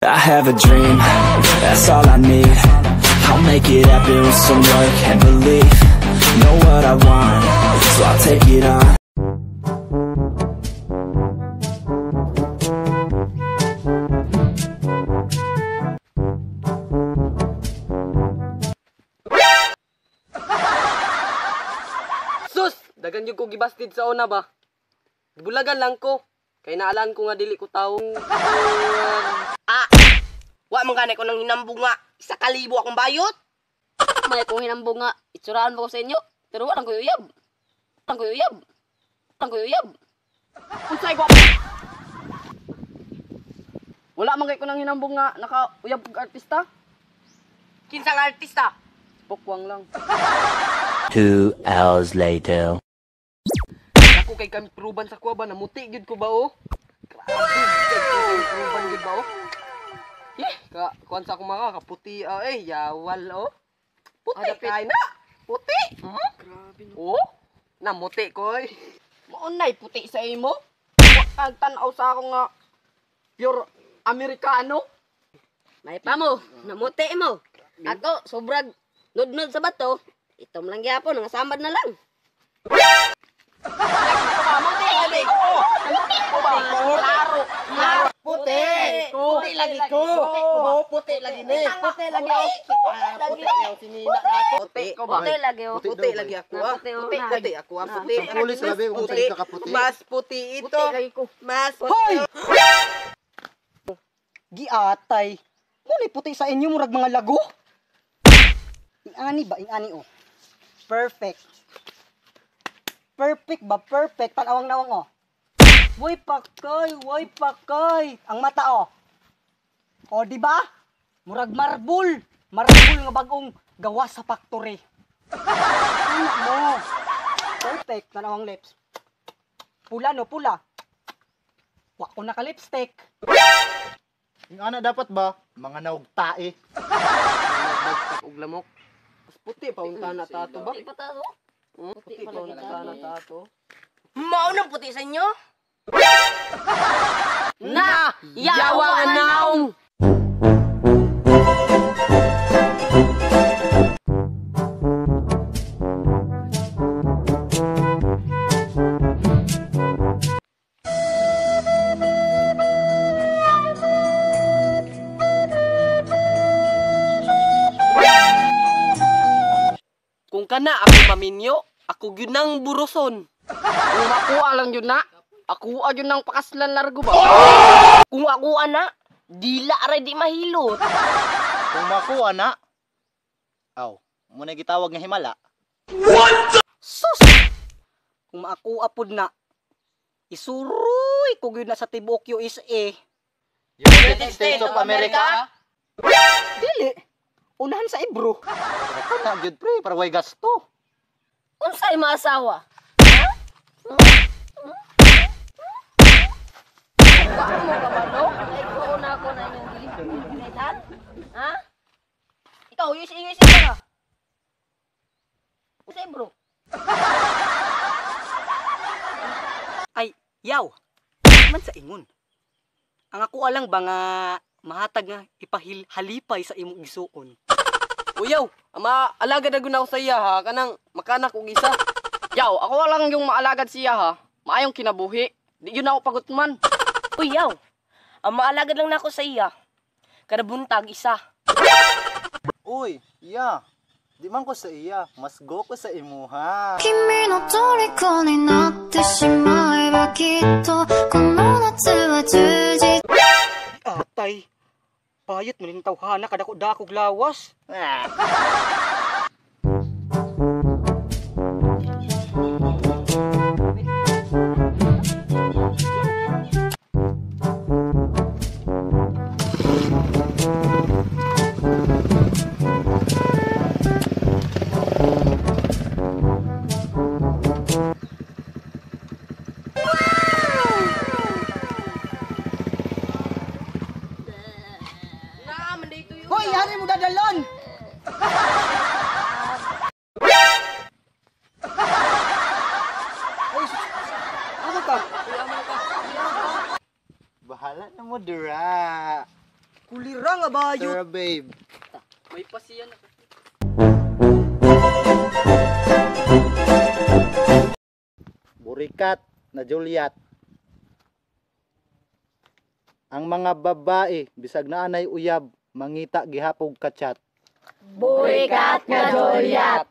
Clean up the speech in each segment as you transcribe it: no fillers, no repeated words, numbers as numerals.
I have a dream, that's all I need. I'll make it happen with some work and belief. Know what I want, so I'll take it on. Sus! Dagan yung ko gibastid sa una ba? Bulagan lang ko. Kay naalan ko nga dili ko taong... Ah! Wa man gani ko nang hinambong nga. 1,000 akong bayot. May kong hinambong nga. Itsuraan mo ko sa inyo. Pero walang ko uyab. Walang ko uyab. Walang ko uyab. Unsay ko? Wala man kay ko nang hinambong nga nakauyab og artista. Kinsang artista? Pokwang lang. 2 hours later. Ako kay kami pruban sa kuwa ba namuti gyud ko ba oh? Grabe kay pruban gyud ba oh? Eh, ka kuan sa akong maka kaputi eh yawal oh. Puti kay na. Puti. Hmm? Grabe no. Oh, namuti ko oy. Maunay puti sa imo. Wa kag tan-aw sa ako nga pure Amerikano. May pa mo, namuti mo. Ako sobrang nudnud sa bato. Itom lang gyapon, nga samad na lang. Puti. Puti lagi ko. Puti lagi ni. Puti lagi oh. Puti yung sinina na Puti ko ba? Puti lagi oh. Puti lagi ako ah. Puti, Puti puti ako ah. Puti. Pulis labi kung Puti. sa kaputi. Mas puti ito. Puti lagi ko. Mas Hoy! Giatay. Muna puti sa inyo murag mga lago. Ingani ba? Ingani oh. Perfect. Perfect ba? Perfect. Tanawang nawang oh. Woy pakay, woy pakay. Ang mata oh. O di ba? Murag marble. Marble nga bagong gawa sa factory. Ano mo? Perfect. Tanawang lips. Pula no, pula. Wa ko naka-lipstick. Yung ana dapat ba? Mga naog tae. Bagsak og lamok. Mas puti pa unta na tato ba? Puti pa tato. Puti pa unta na tato. Mao nang puti sa inyo? Na! Yawa ang naong! Kung kana ako maminyo, ako gyud nang buruson. Kung makuha lang yun na, ako gyud nang pakaslan largo ba? Kung ako ana, dila ra di mahilot. Kung makuha na, aw, muna gitawag nga himala. What? Sus! Kung makuha pud na, isuroy ko gyud na sa tibuok USA. United States of America? Dili. Unahan sa Ebro. Ako na gyud pre, para way gasto. Unsay maasawa? Wa mo ka ba no? Ay ko na ako na inyong gilitan. Ha? Ikaw USA USA ka. Unsay bro? Ay, yaw. Man sa ingon. Ang ako alang ba nga mahatag nga ipahilhalipay sa imong igsuon. Uyaw, ama alagad na gud ako sa iya ha, kanang makanak og isa. Yaw, ako lang yung maalagad siya ha. Maayong kinabuhi. Di yun ako pagutman. Uy, yaw. Ang maalagad lang nako sa iya. Kada buntag isa. Uy, iya. Di man ko sa iya, mas go ko sa imuha. 君の虜になってしまえばきっとこの夏は充実 Atay. Bayot mo ning tawhana kada ko dakog lawas. Ah. Hoy, hari mo dadalon. Hoy, ano ka? Bahala na mo dira. Kulira nga bayot. Sir babe. May pasiyan na. Burikat na Juliet. Ang mga babae bisag naa nay uyab, mangita gihapog kachat. Burikat nga Juliet.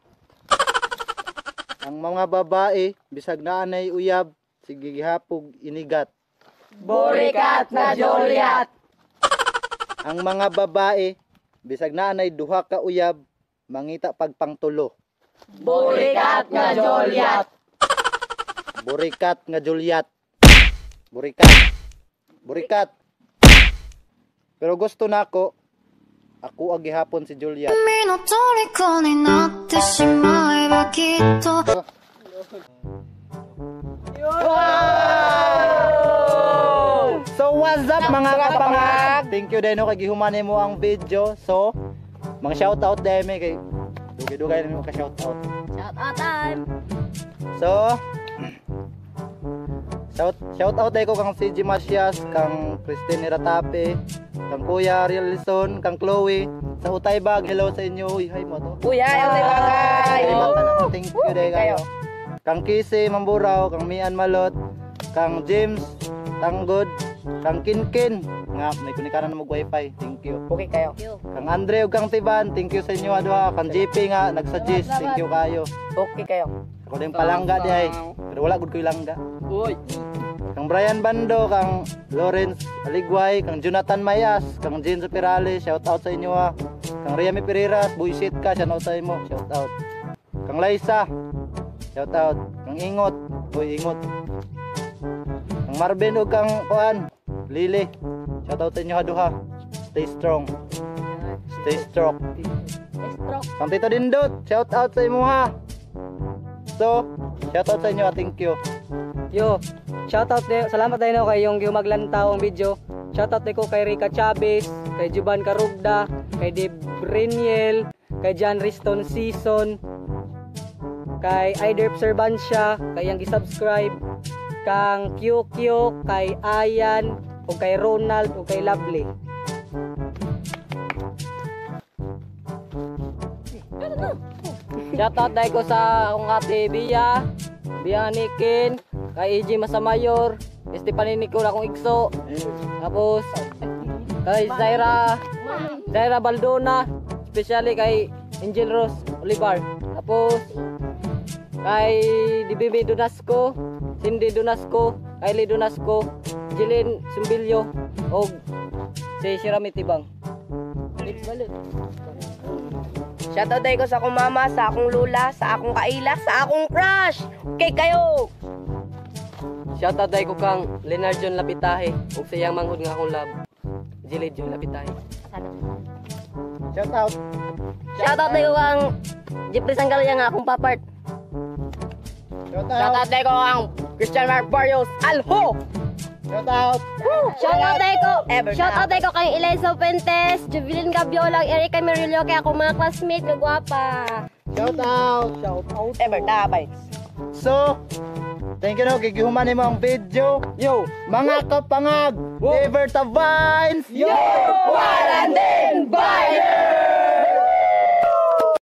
Ang mga babae bisag naa nay uyab, sige gihapog inigat. Burikat na Juliet. Ang mga babae bisag naa nay duha ka uyab, mangita pagpangtulo. Burikat nga Juliet. Burikat nga Juliet. Burikat. Burikat. Pero gusto nako ako ang gihapon si Juliet. 君の虜になってしまえばきっと So what's up mga kapangag? Thank you Dino kay gihuman mo ang video. So mga shoutout dahil may kay dugay-dugay na mo ka shoutout. Shout out time. So shout out dahil ko kang CJ Masias, kang Christine Ratape, kang Kuya Ariel Lison, kang Chloe, sa Utay Bag, hello sa inyo. Uy, hi mo to. Uy, ay, ay, bagay. Ay, bata na, thank you dahil kayo. Kang Kisi Mamburao, kang Mian Malot, kang James Tanggod, kang Kinkin nga may kunikaran na mag wifi. Thank you. Okay kayo. Kang Andre ug kang Tiban, thank you sa inyo adwa. Kang JP nga nagsuggest, thank you kayo. Okay kayo. Ako din palangga di ay. Pero wala gud ko'y langga. Uy. Kang Brian Bando, kang Lawrence Aligway, kang Jonathan Mayas, kang Jean Perales, shout out sa inyo ha. Kang Riami Pereira, buisit ka, shout out sa imo, shout out. Kang Liza, shout out. Kang Ingot, uy Ingot. Kang Marvin ug kang Kuan, Lily, shout out sa inyo ha duha. Stay strong. Stay strong. Stroke. Kang Tito Dindot, shout out sa imo ha. So, shout out sa inyo, ha. Thank you. Yo, shoutout de, salamat din kay yung gimaglantaw ang video. Shoutout din ko kay Rica Chavez, kay Juban Karugda, kay Deb Reniel, kay John Riston Season, kay Iderp Servancia, kay yang gi-subscribe, kang QQ, kay Ayan, ug kay Ronald, ug kay Lovely. Shoutout dahil ko sa akong ate Bia, Bia Nikin, kay EJ Masamayor, Stephanie Nicole akong igso. Tapos kay Zaira, Zaira Baldona, especially kay Angel Rose Olivar. Tapos kay DBB Donasco, Cindy Donasco, Kylie Donasco, Jeline Sumbillo, og si Shirami Tibang. Shoutout tayo ko sa akong mama, sa akong lula, sa akong kaila, sa akong crush. Okay kayo. Shoutout dahil ko kang Leonard John Lapitahe ug sa iyang manghud nga akong love. Jilid John Lapitahe. Shout out. Shoutout tayo kang Jeffrey Sanggalaya nga akong papart. Shout out. Shoutout dahil ko ang Christian Mark Barrios Alho! Shout out. Shoutout tayo ko. Shoutout tayo ko kay Eliza Fuentes, Jubilin Gabiola, Erika Merillo, kay akong mga classmate nga gwapa. Shout out. Shout out. Ever Tabites. So, thank you no, gigihuman mo ang video. Yo! Mga kapangag, Never the Vines! Yo! Quarantine Buyers!